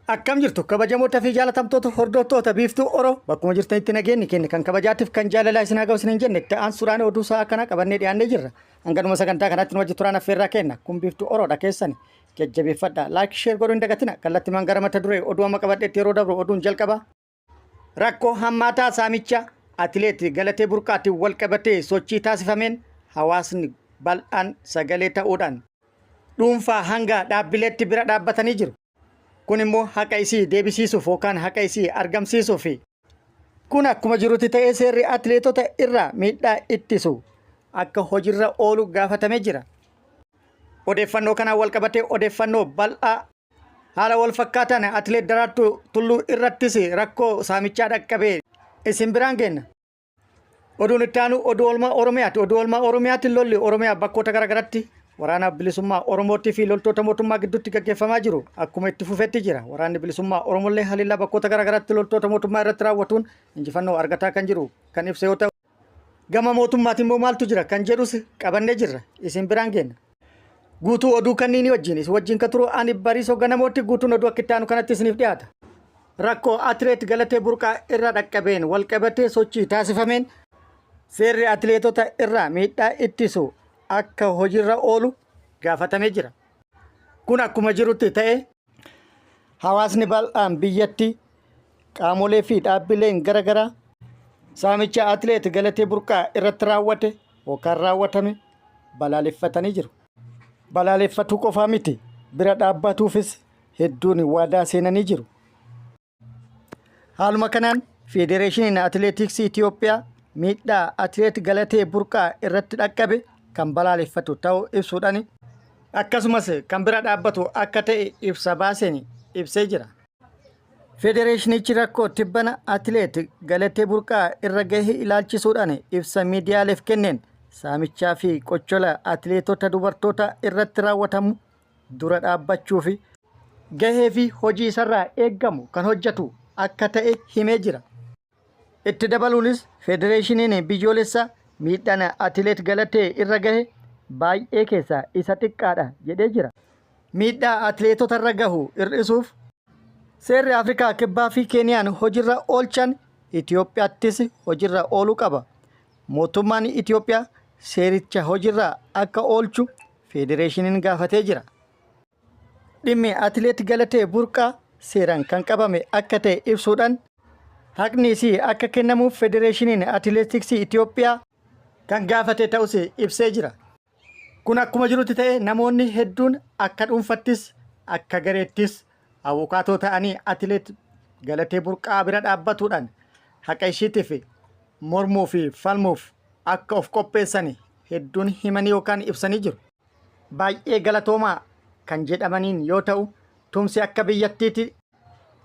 Akkam jirtu kabajamoota fi jaalatamtoota hordoftoota Biiftuu Oro, bakkuma jirtanitti nageenyi keenya kan kabajaatiif kan jaalalaa isin haa ga'u isin hin jenne. Itti aansuudhaan oduu sa'a kanaa qabannee dhiyaannee jirra. Hanganuma sagantaa kanaatti nu wajji turaan affeerraa kenna. Kun Biiftuu Oroodha, keessani jajjabeeffadha. Like, share godhuu hin dagatina. Kallattimaan gara mata duree oduu amma qabadheetti yeroo dabru, oduun jalqaba. Rakkoo hammaataa saamicha atileet Galatee Burqaatiin wal qabatee sochii taasifameen hawaasni bal'aan sagalee ta'uudhaan dhuunfaa hanga dhaabbileetti bira dhaabbatanii jiru. Kun immoo haqa isii deebisiisuuf yookaan haqa isii argamsiisuuf. Kun akkuma jirutti ta'ee, seerri atileetota irraa miidhaa ittisu akka hojiirra oolu gaafatamee jira. Odeeffannoo kanaan wal qabatee odeeffannoo bal'aa haala wal fakkaataan atileet Daraartuu Tulluu irrattis rakkoo saamichaa dhaqqabee isin biraan geenna. Oduun itti aanu oduu oolmaa Oromiyaati. Oduu oolmaa Oromiyaatiin lolli Oromiyaa bakkoota garaagaraatti waraana bilisummaa Oromootii fi loltoota mootummaa gidduutti gaggeeffamaa jiru akkuma itti fufetti jira. Waraanni bilisummaa Oromollee haleellaa bakkoota garaagaraatti loltoota mootummaa irratti raawwatuun injifannoo argataa kan jiru kan ibsa yoo ta'u, gama mootummaatiin immoo maaltu jira kan jedhus qabannee jirra. Isin biraan geenna. Guutuu oduu kanniinii wajjin isin wajjin kan turu ani Bariisoo Ganamootti. Guutuun oduu akka itti aanu kanatti isiniif dhiyaata. Rakkoo atileet Galatee Burqaa irra dhaqqabeen walqabatee sochii taasifameen seerri atileetota irraa miidhaa ittisu akka hojiirra oolu gaafatamee jira. Kun akkuma jirutti ta'e, hawaasni bal'aan biyyatti, qaamolee fi dhaabbileen garaagaraa saamicha atileet Galatee Burqaa irratti raawwate yookaan raawwatame balaaleffatanii jiru. Balaaleffatuu qofaa miti, bira dhaabbatuufis hedduun waadaa seenanii jiru. Haaluma kanaan Federeeshiniin Atileetiksii Itoophiyaa miidhaa atileet Galatee Burqaa irratti dhaqqabe kan balaaleffatu ta'uu ibsuudhaan, akkasumas kan bira dhaabbatu akka ta'e ibsa baaseen ibsee jira. Federeeshinichi rakkoo tibbana atileet Galatee Burqaa irra gahe ilaalchisuudhaan ibsa miidiyaaleef kenneen, saamichaa fi qochola atileetota dubartoota irratti raawwatamu dura dhaabbachuu fi gahee fi hojii isarraa eeggamu kan hojjetu akka ta'e himee jira. Itti dabaluunis federeeshiniin biyyoolessaa miidhaan atileet Galatee irra gahe baay'ee keessaa isa xiqqaadha jedhee jira. Miidhaa atileetota irra gahu hir'isuuf seerri Afrikaa Kibbaa fi Keeniyaan hojiirra oolchan Itoophiyaattis hojiirra ooluu qaba. Mootummaan Itoophiyaa seericha hojiirra akka oolchu federeeshiniin gaafatee jira. Dhimmi atileet Galatee Burqaa seeraan kan qabame akka ta'e ibsuudhaan, haqni isii akka kennamuuf federeeshiniin atileetiksii Itoophiyaa kan gaafate ta'us ibsee jira. Kun akkuma jirutti ta'e, namoonni hedduun akka dhuunfattis akka gareettis abukaatoo ta'anii atileet Galatee Burqaa bira dhaabbatuudhaan haqa ishiitiif mormuu fi falmuuf akka of qopheessan hedduun himanii yookaan ibsanii jiru. Baay'ee galatoomaa kan jedhamaniin yoo ta'u, tumsi akka biyyattiitti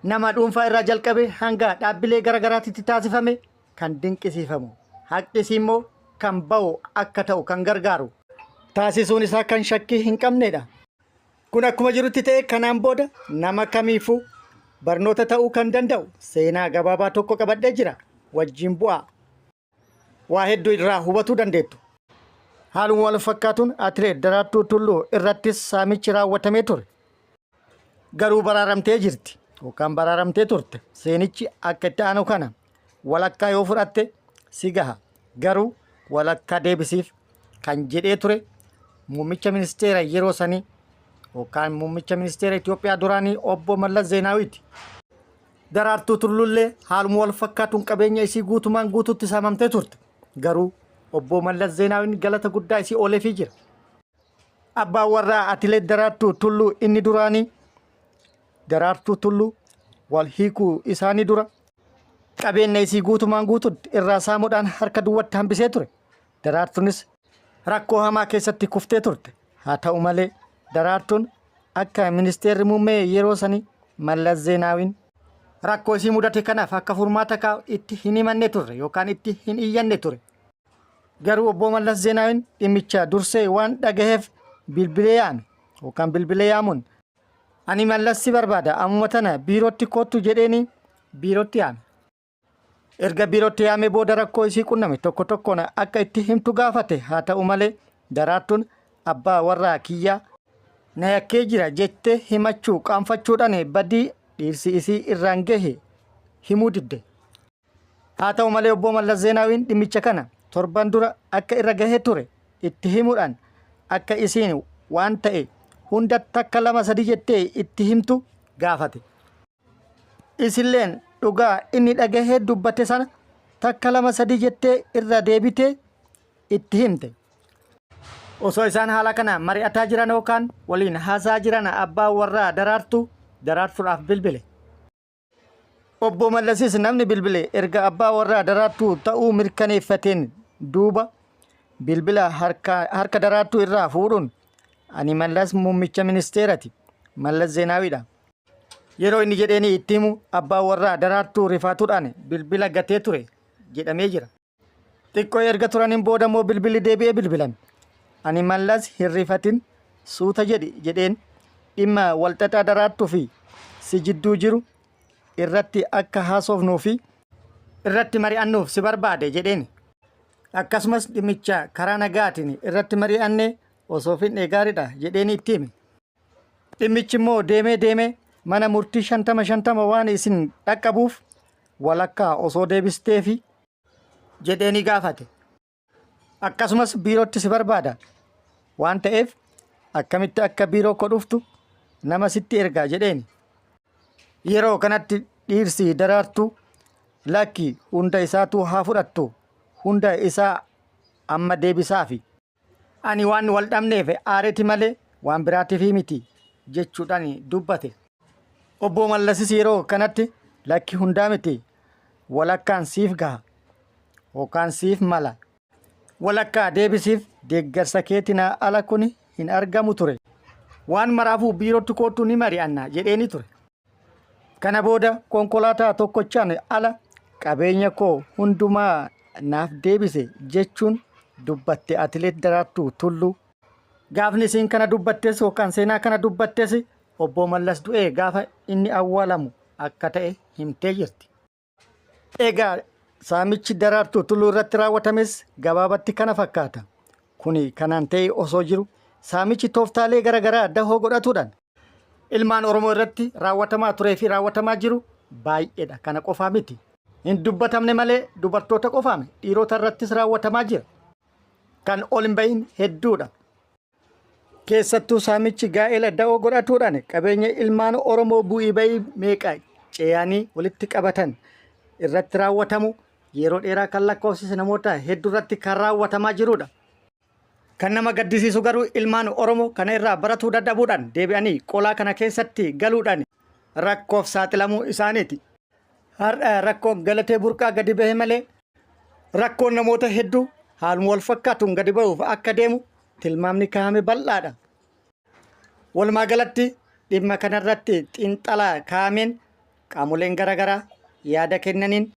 nama dhuunfaa irraa jalqabee hanga dhaabbilee garaagaraatitti taasifame kan dinqisiifamu, haqni immoo kan ba'u akka ta'u kan gargaaru taasisuun isaa kan shakkii hin qabnedha. Kun akkuma jirutti ta'e, kanaan booda nama kamiifuu barnoota ta'uu kan danda'u seenaa gabaabaa tokko qabadhee jira. Wajjin bu'aa. Waa hedduu irraa hubatuu dandeettu. Haaluma wal fakkaatuun atileet Daraartuu Tulluu irrattis saamichi raawwatamee ture. Garuu baraaramtee jirti yookaan baraaramtee turte. Seenichi akka itti aanu kana, walakkaa yoo fudhatte si gaha, garuu walakkaa deebisiif kan jedhee ture muummicha ministeera yeroo sanii yookaan muummicha ministeera Itoophiyaa duraanii obbo Mallas Zeenaawiiti. Daraartuu Tullullee haaluma wal fakkaatuun qabeenya isii guutumaan guututti saamamtee turte. Garuu obbo Mallas Zeenaawiin galata guddaa isii ooleefii jira. Abbaan warraa atileet Daraartuu Tulluu inni duraanii Daraartuu Tulluu wal hiikuu isaanii dura qabeenya isii guutumaan guututti irraa saamuudhaan harka duwwatti hambisee ture. Daraartuunis rakkoo hamaa keessatti kuftee turte. Haa ta'u malee, Daraartuun akka ministeerri muummee yeroo sanii Mallas Zeenaawiin rakkoo isii mudate kanaaf akka furmaata kaa'u itti hin himanne turre yookaan itti hin iyyanne ture. Garuu obbo Mallas Zeenaawiin dhimmicha dursee waan dhagaheef bilbilee yaame yookaan bilbilee yaamuun, "Ani Mallas si barbaada, ammuma tana biirootti koottu," jedheeni biirootti yaame. Erga biirootti yaamee booda rakkoo isii qunname tokko tokkoon akka itti himtu gaafate. Haa ta'u malee, Daraartuun abbaa warraa kiyyaa na yakkee jira jettee himachuu qaanfachuudhaan badii dhiirsi isii irraan gahe himuu didde. Haa ta'u malee Obbo Mallas Zeenaawiin dhimmicha kana torban dura akka irra gahee ture itti himuudhaan akka isiin waan ta'e hunda takka lama sadi jettee itti himtu gaafate. Isilleen dhugaa inni dhagahee dubbate sana takka lama sadi jettee irra deebitee itti himte. Osoo isaan haala kana mari'ataa jiran yookaan waliin haasaa jiran abbaan warraa Daraartuu Daraartuudhaaf bilbile. Obbo Mallasis namni bilbile erga abbaa warraa Daraartuu ta'uu mirkaneeffateen duuba bilbila harka Daraartuu irraa fuudhuun ani Mallas muummicha ministeerati Mallas Zeenaawiidha. Yeroo inni jedheenii itti himu abbaan warraa Daraartuu rifaatuudhaan bilbila gatee ture jedhamee jira. Xiqqoo erga turaniin booda immoo bilbilli deebi'ee bilbilame. Ani Mallas hin rifatin suuta jedhi jedheen dhimma walxaxaa Daraartuu fi si jidduu jiru irratti akka haasofnuu fi irratti mari'annuuf si barbaade jedheen. Akkasumas dhimmicha karaa nagaatiin irratti mari'annee osoo fixnee gaariidha jedheen itti hime. Dhimmichi immoo deemee deemee mana murtii 50 50 waan isin dhaqqabuuf walakkaa osoo deebisteefi jedhee ni gaafate. Akkasumas biirootti si barbaada waan ta'eef akkamitti akka biiroo koo dhuftu nama sitti ergaa jedheeni. Yeroo kanatti dhiirsi Daraartuu lakki hunda isaatuu haa fudhattu hunda isaa amma deebisaafi. Ani waan wal dhabneef aareeti malee waan biraatiif miti jechuudhaan dubbate. Obbo Mallasis yeroo kanatti lakki hundaa miti walakkaan siif gaha yookaan siif mala. Walakkaa deebisiif deeggarsa keetinaa ala kuni hin argamu ture. Waan maraafuu biirootti koottu ni mari'anna jedheeni ture. Kana booda konkolaataa tokkochaan ala qabeenya koo hundumaa naaf deebise jechuun dubbatte Atileet Daraartuu Tulluu. Gaafni isiin kana dubbattes yookaan seenaa kana dubbattes Obbo Mallas du'ee gaafa inni awwaalamu akka ta'e himtee jirti. Egaa saamichi Daraartuu Tulluu irratti raawwatames gabaabatti kana fakkaata. Kuni kanaan ta'ee osoo jiru saamichi tooftaalee garaagaraa dahoo godhatuudhaan ilmaan Oromoo irratti raawwatamaa turee fi raawwatamaa jiru baay'eedha. Kana qofaa miti. Hin dubbatamne malee dubartoota qofaame dhiirota irrattis raawwatamaa jira. Kan ol hin bahin hedduudha. Keessattuu saamichi gaa'ela da'oo godhatuudhaan qabeenya ilmaan Oromoo bu'ii bayii meeqa ce'anii walitti qabatan irratti raawwatamu yeroo dheeraa kan lakkoofsise namoota hedduu irratti kan raawwatamaa jirudha. Kan nama gaddisiisu garuu ilmaan Oromoo kana irraa baratuu dadhabuudhaan deebi'anii qolaa kana keessatti galuudhaan rakkoof saaxilamuu isaaniiti. Har'a rakkoon Galatee Burqaa gadi bahe malee rakkoon namoota hedduu haaluma wal fakkaatuun gadi bahuuf akka deemu tilmaamni kaa'ame bal'aadha. Walumaa galatti dhimma kanarratti xiinxalaa kaa'ameen qaamoleen garaagaraa yaada kennaniin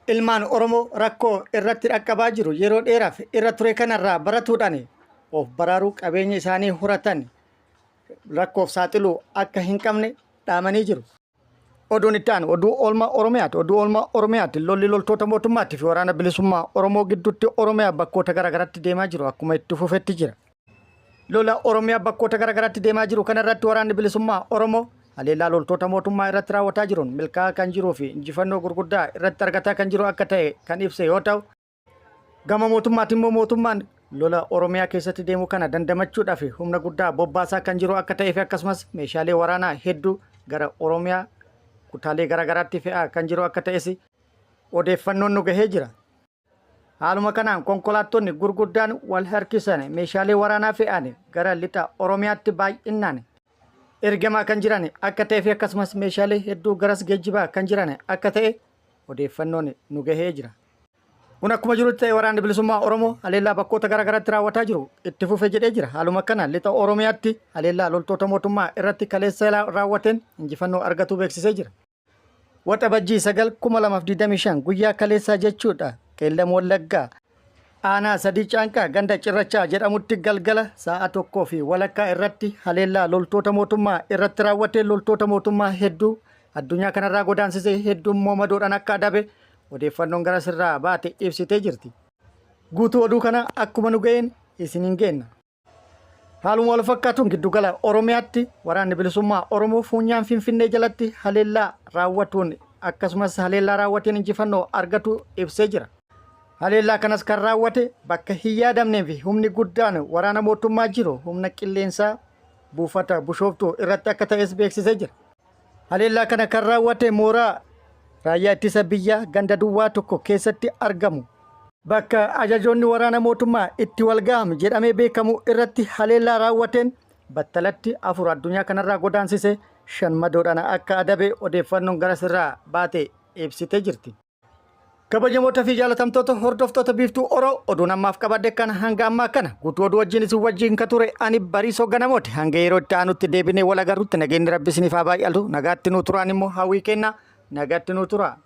ilmaan Oromoo rakkoo irratti dhaqqabaa jiru yeroo dheeraaf irra ture kanarraa baratuudhaan of baraaruu qabeenya isaanii horatan rakkoof saaxiluu akka hin qabne dhaamanii jiru. Oduun itti aanu oduu oolmaa Oromiyaati. Oduu oolmaa Oromiyaati. Lolli loltoota mootummaatii fi waraana bilisummaa Oromoo gidduutti Oromiyaa bakkoota garaagaraatti deemaa jiru akkuma itti fufetti jira. Lola Oromiyaa bakkoota garaagaraatti deemaa jiru kanarratti waraanni bilisummaa Oromoo haleellaa loltoota mootummaa irratti raawwataa jiruun milkaa'aa kan jiruu fi injifannoo gurguddaa irratti argataa kan jiru akka ta'e kan ibse yoo ta'u, Gama mootummaatiin immoo mootummaan lola Oromiyaa keessatti deemu kana dandamachuudhaaf humna guddaa bobbaasaa kan jiru akka ta'ee fi akkasumas meeshaalee waraanaa hedduu gara Oromiyaa kutaalee garaagaraatti fe'aa kan jiru akka ta'es odeeffannoon nu gahee jira. Haaluma kanaan konkolaattonni gurguddaan wal harkisan meeshaalee waraanaa fe'an gara lixa Oromiyaatti baay'inaan ergamaa kan jiran akka ta'ee fi akkasumas meeshaalee hedduu garas geejjibaa kan jiran akka ta'e odeeffannoon nu gahee jira. Kun akkuma jirutti ta'e waraanni bilisummaa Oromoo haleellaa bakkoota garaagaraatti raawwataa jiru itti fufe jedhee jira. Haaluma kanaan lixa Oromiyaatti haleellaa loltoota mootummaa irratti kaleessa raawwateen injifannoo argatuu beeksisee jira. Waxabajjii 9 2025 guyyaa kaleessaa jechuudha. Qeellam Wallaggaa aanaa sadii caanqaa ganda cirrachaa jedhamutti galgala sa'a 1:30 irratti haleellaa loltoota mootummaa irratti raawwatee loltoota mootummaa hedduu addunyaa kanarraa godaansisee hedduu immoo madoodhaan akka adabe odeeffannoon gara sirraa baate ibsitee jirti. Guutuu oduu kana akkuma nu ga'een isiniin geenna. Haaluma wal fakkaatuun giddugala Oromiyaatti waraanni bilisummaa Oromoo fuunyaan Finfinnee jalatti haleellaa raawwatuun akkasumas haleellaa raawwateen injifannoo argatu ibsee jira. Haleellaa kanas kan raawwate bakka hin yaadamnee fi humni guddaan waraana mootummaa jiru humna qilleensaa buufata Bushooftuu irratti akka ta'es beeksisee jira. Haleellaa kana kan raawwate mooraa raayyaa ittisa biyyaa ganda duwwaa tokko keessatti argamu bakka ajajoonni waraana mootummaa itti wal ga'am jedhamee beekamu irratti haleellaa raawwateen battalatti afur addunyaa kanarraa godaansise shan madoodhaan akka adabe odeeffannoon garasirraa baate ibsitee jirti. Kabajamoota fi jaalatamtoota hordoftoota Biiftuu Oro oduun ammaaf qabadhe kana hanga ammaa kana guutuu oduu wajjin isin wajjin ka ture ani Bariisoo Ganamooti hanga yeroo itti aanutti deebinee wal agarrutti nageenyi rabbi isiniif haa baay'atu nagaatti nuu turaan immoo hawwii kenna nagaatti nuu turaa.